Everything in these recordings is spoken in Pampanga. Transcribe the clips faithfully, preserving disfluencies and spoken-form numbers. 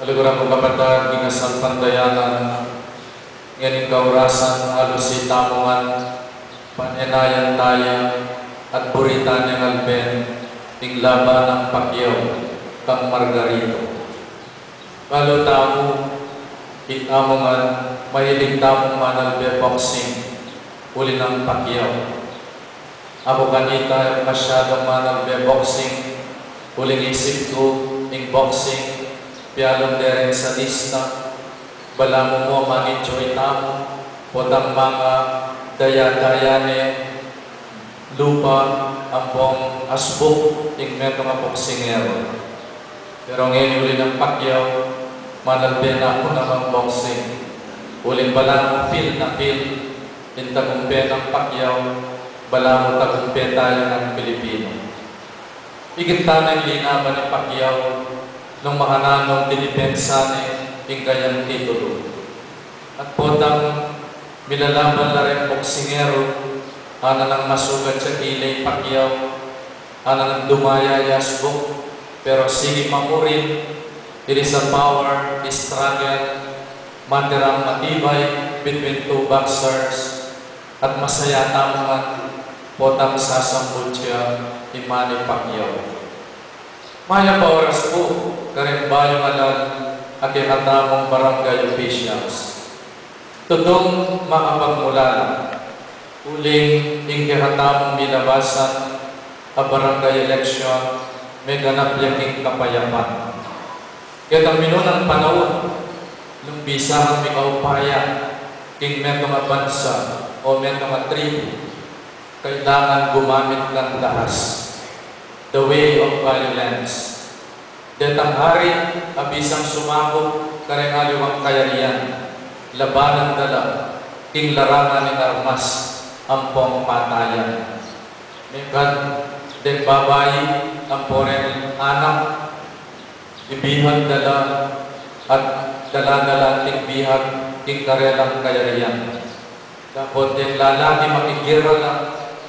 Taliguran ku kapatad, king kasalpantayanan, ngening kaurasan, alusi tamu ngan, panenayan taya, at buritan yang alben, ing laban nang Pacquiao kang Margarito. Balu tamu, itamu ngan, mahilig tamung manalbe boxing, uli nang Pacquiao. Aku kanita, e ku masyadung manalbe boxing, uling isip ku, ing boxing, pialung de ring sadista, balamu mu mang-enjoy tamu, potang manga daya-daya ne lupa, ampong asbuk, ing metung a boksingero. Pero ngeni uli nang Pacquiao, manalbe na ku naman boxing. Uling balamu feel na feel ing tagumpe nang Pacquiao, balamu tagumpe taya ngan Pilipino. Ikit ta neng linaban i Pacquiao nung makananung dinipensa ne ing kayang titulu. At potang milalaban la reng boksingero, ana nang masugat ya kile i Pacquiao, ana nang dumaya ya asbuk, pero sige pa mu rin, it is a power struggle, matirang matibay between two boxers, at masaya tamu ngan potang sasambut ya i Manny Pacquiao. Mayap a oras pu kareng bayung alang a kekatamung barangay officials. Tutung makapagmulala, uling ing kekatamung milabasan a barangay election, meganap ya king kapayapan. Ketang minunang panaun, nung bisa kang mikaupaya king metung a bansa o metung a tribu, kailangan gumamit kang dahas, the way of violence. Detang hari a bisang sumakup kareng aliwang kayarian, labanan da la king larangan ning armas ampong patayan. Mekad deng babai ampo reng anak, ibihag da la at dala-dala ding bihag king karelang kayarian. Dapot deng lalaki makigera la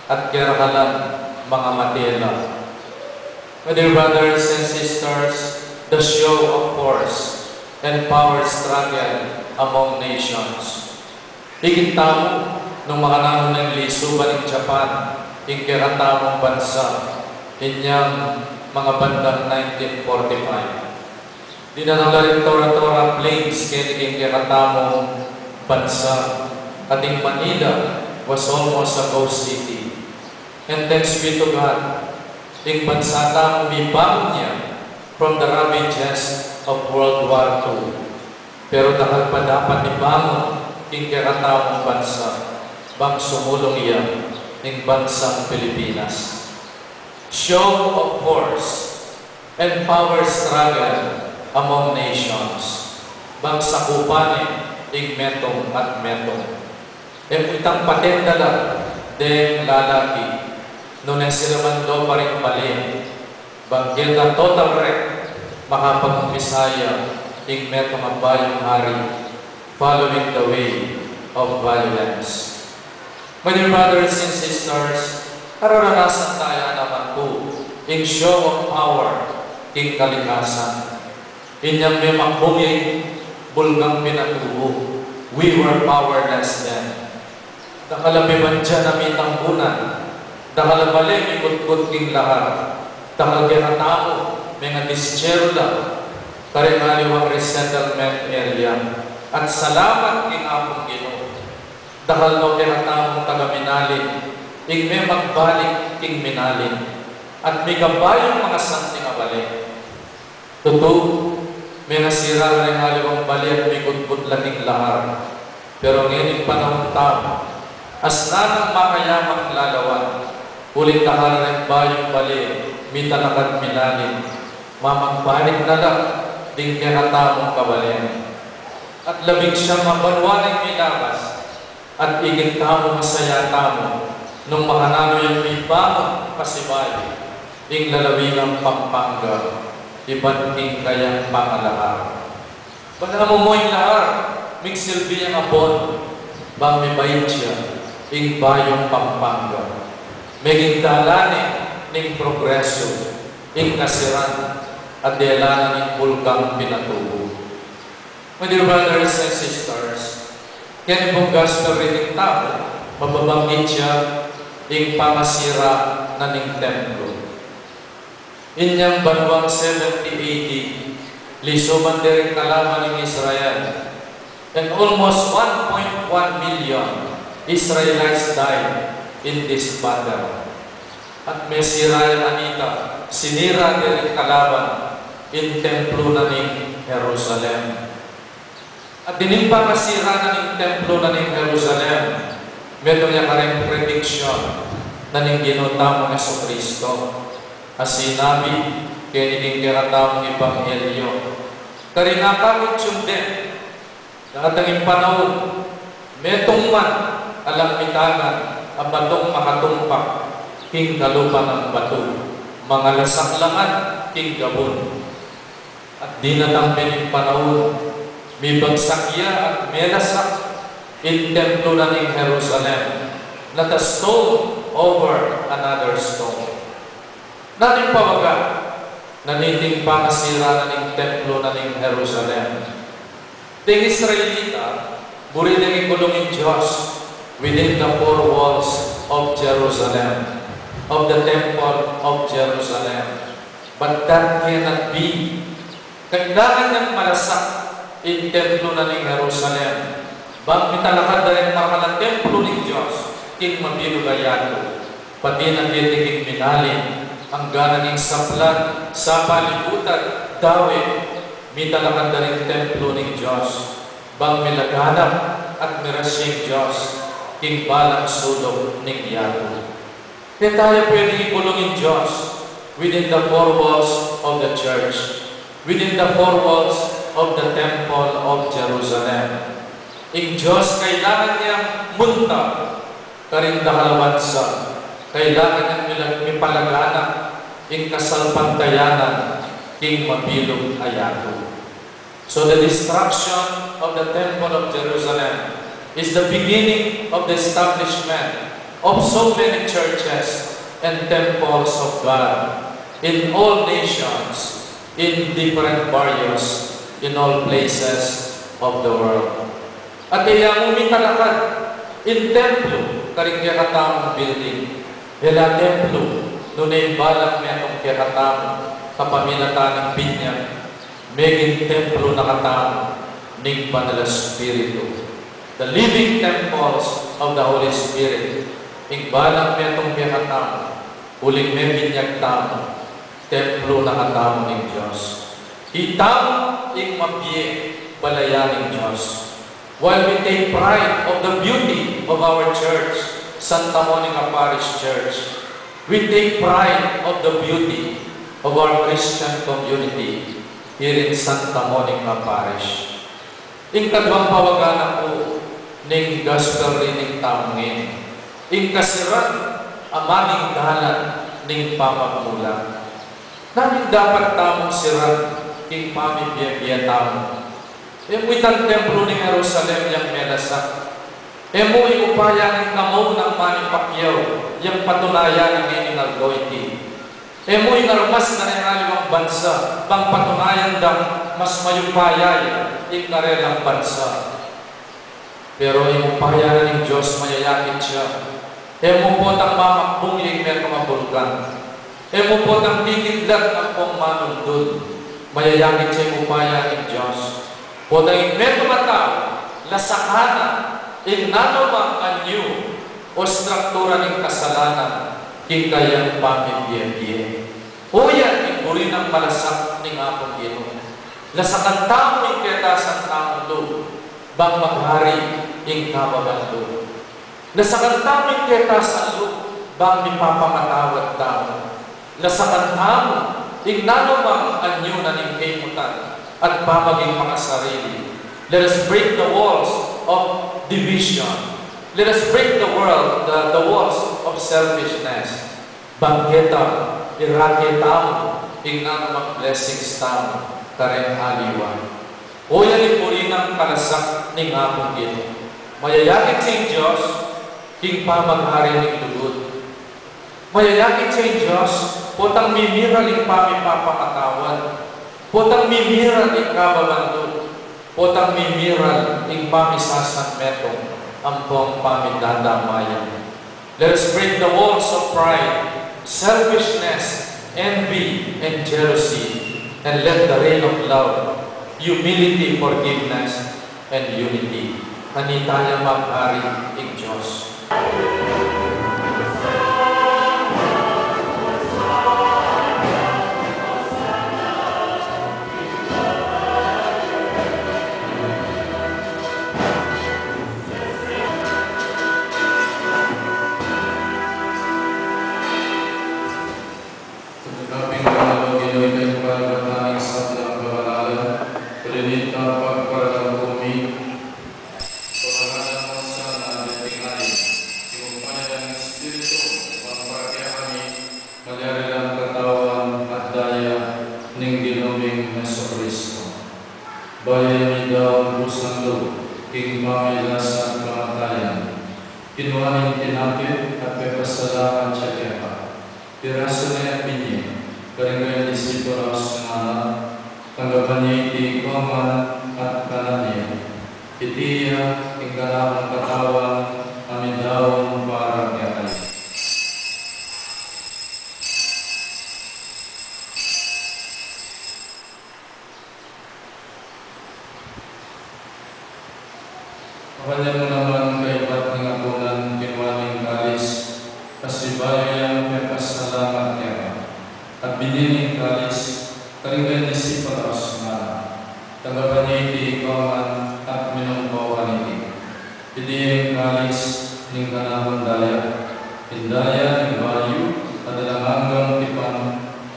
at kera ka lang mangamate la. My dear brothers and sisters, the show of force and power struggle among nations. Ikit tamu nung makananu neng lisuban ning Japan ing kekatamung bansa inyang mga bandang nineteen forty-five. Dinatang la ring tora-tora planes keni king kekatamung bansa, ating Manila was almost a ghost city. And thanks be to God, ing bansa tamu mibangun ya from the ravages of World War Two. Pero dakal pa dapat ibangun king kekatamung bansa bang sumulung ya ning bansang Pilipinas. Show of force and power struggle among nations. Bang sakupan ne ing metung at metung. E mu itang patenda la deng lalaki, nune sila man lopa ring bale, bang keta total wreck, makapag-umpisa ya ing metung a bayung hari, following the way of violence. My dear brothers and sisters, araranasan taya naman pu ing show of power king kalikasan. Inyang memakbung ing bulgang pinatubu, we were powerless then. Dakal a bebandian a mitambunan, dakal a bale mikutkut king lahar, dakal kekatamu mengadisyeru la kareng aliwang resettlement area, at salamat king Apung Ginu. Dakal no kekatamung taga-Minalin ing memagbalik king Minalin, at mikabayung mga santing a bale. Tutu, mengasira la ring aliwang bale at mikutbut la king lahar. Pero ngening panaun tamu, asna nang makayamang lalawan, uling dakal reng bayung bale mitalakad Minalin, mamagbalik na la ding kekatamung kabalen. At labing siyam a banua neng milabas, at ikit tamu masaya tamu nung makananu yang mibangun pasibayu ing lalawigan Pampanga ibat king kayang pangalahar. Balamu mu ing lahar migsilbi yang abon bang mibait ya ing bayung Pampanga. Meging dalan ne ning progresu ing kasiran a dela na ning bulgang pinatubu. My dear brothers and sisters, keni pung gospel reading tamu, mababanggit ya ing pangasira na ning templo. Inyang banuang seventy A D, lisuban de ring kalaban ning Israel, and almost one point one million Israelites died in this battle. At mesira ya kanita, sinira de ring kalaban ing templo na ning Jerusalem. At dining pangasira na ning templo na ning Jerusalem, metung ya karing prediction na ning Ginu tamung Jesucristo, a sinabi keni king kekatamung ebanghelyo, karing akakit yu de, datang ing panaun, metung man alang mitangan a batung makatumpak king kalupa nang batu, mangalasak la ngan king gabun. At dinatang pin ing panaun, mibagsak ya at melasak ing templo na ning Jerusalem, not a stone over another stone. Nanu ing pawaga na niting pangasira na ning templo na ning Jerusalem? Ding Israelita, buri deng ikulung ing Dios within the four walls of Jerusalem, of the temple of Jerusalem. But that cannot be. Kailangan yang malasak ing templo na ning Jerusalem bang mitalakad da ring marka la templo ning Dios king mabilug a yatu. Pati na keti king minalim, angga na ning sablan, sapalibutan, dawe, mitalakad da ring templo ning Dios bang milaganap at mirasya ing Dios king balang suluk ning yatu. Kaya tamu pwedeng ikulung ing Dios within the four walls of the church, within the four walls of the temple of Jerusalem. Ing Dios kailangan yang munta karing dakal a bansa, kailangan yang milag-, mipalaganap ing kasalpantayanan king mabilug a yatu. So the destruction of the temple of Jerusalem is the beginning of the establishment of so many churches and temples of God in all nations, in different barrios, in all places of the world. At e ya mu mitalakad ing templo karing kekatamung building. E la templo nune ing balang metung kekatamu kapamilatan ning binyag, meging templo na katamu ning Banal a Espiritu. The living temples of the Holy Spirit. Ing balang metung kekatamu uling mebinyag tamu, templo na katamu ning Dios. Itamu ing mabie balayan ning Dios. While we take pride of the beauty of our church, Santa Monica Parish Church, we take pride of the beauty of our Christian community here in Santa Monica Parish. Ing kaduang pawaga na pu ning gospel reading tamu ngeni, ing kasiran a maninggalan ning pamagmulan. Nanu ing dapat tamung siran king pamibie-bie tamu? E mu itang templo ning Jerusalem yang melasak. E mu ing upaya ning kamaunang Manny Pacquiao yang patunayan ning ngening aldo iti. E mu ing armas na ning aliwang bansa bang patunayan dang mas mayupaya ya ing karelang bansa. Pero ing upaya na ning Dios mayayakit ya. E mu potang mamakbung ya ing metung a bulkan. E mu potang kikidlat ampong manundun. Mayayakit ya ing upaya ning Dios. Potang ing metung a tau, lasakan na ing nanumang anyu o struktura ning kasalanan king kayang pamibie-bie. O yan ing buri nang malasak ning Apung Ginu. Lasakan tamu ing ketasan tamung lub bang maghari ing kababang lub. Lasakan tamu ing ketasan lub bang mipapamatawad tamu. Lasakan tamu ing nanumang anyu na ning kaimutan at pamaging makasarili. Let us break the walls of division. Let us break the world, the, the walls of selfishness. Bang keta, irake tamu ing nanumang blessings tamu kareng aliwa. O yan ing buri nang kalasak ning Apung Ginu. Mayayakit ya ing Dios king pamaghari ning lugud. Mayayakit ya ing Dios potang mimiral ing pamipapakatawan, potang mimiral ing kababang lub. Potang mimiral ing pamisasanmetung ampong pamidadamayan. Let us break the walls of pride, selfishness, envy, and jealousy, and let the reign of love, humility, forgiveness, and unity. Kanita ya maghari ing Dios. Kaping kanalu, Ginu, ika ing panyawad ning sablang kabanalan, kalinita pagparangalan ku mi, kabanalan mu sana deting ain, ing kumpanya ning Espiritu, magpara kekami, malyari lang katawan at daya ning Ginu ming Jesucristo. Bayu ya midaun kusang lub king pamagkasakit at kamatayan, kinua ne ing tinape at pepasalamat ya keka. Pirasu ne at binye karing kayang disipulos, ngana, tanggapan ye iti ikayu ngan at kanan ye. Iti ya ing kanakung katawan a midaun para kekayu. Makanyan mu naman kaybat ning apunan, kinua ne ing kalis, pasibayu yang pepasalamat keka, at binye ne ing kalis karing kayang disipulos, ngana, tanggapan ye iti ikayu ngan at minum kayu kaniti. Iti ing kalis ning kanakung daya, ing daya ning bayu at alang anggang tipan,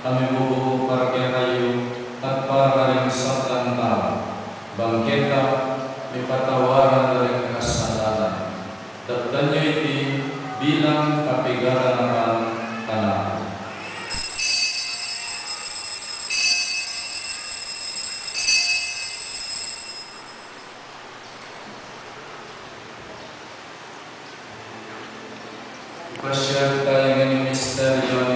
a mibubu para kekayu at para karing sablang tau, bang keta mipatawaran la ring kasalanan. Daptan yu iti bilang kapigaranakan kanaku. Ipasiag tamu ing misteryu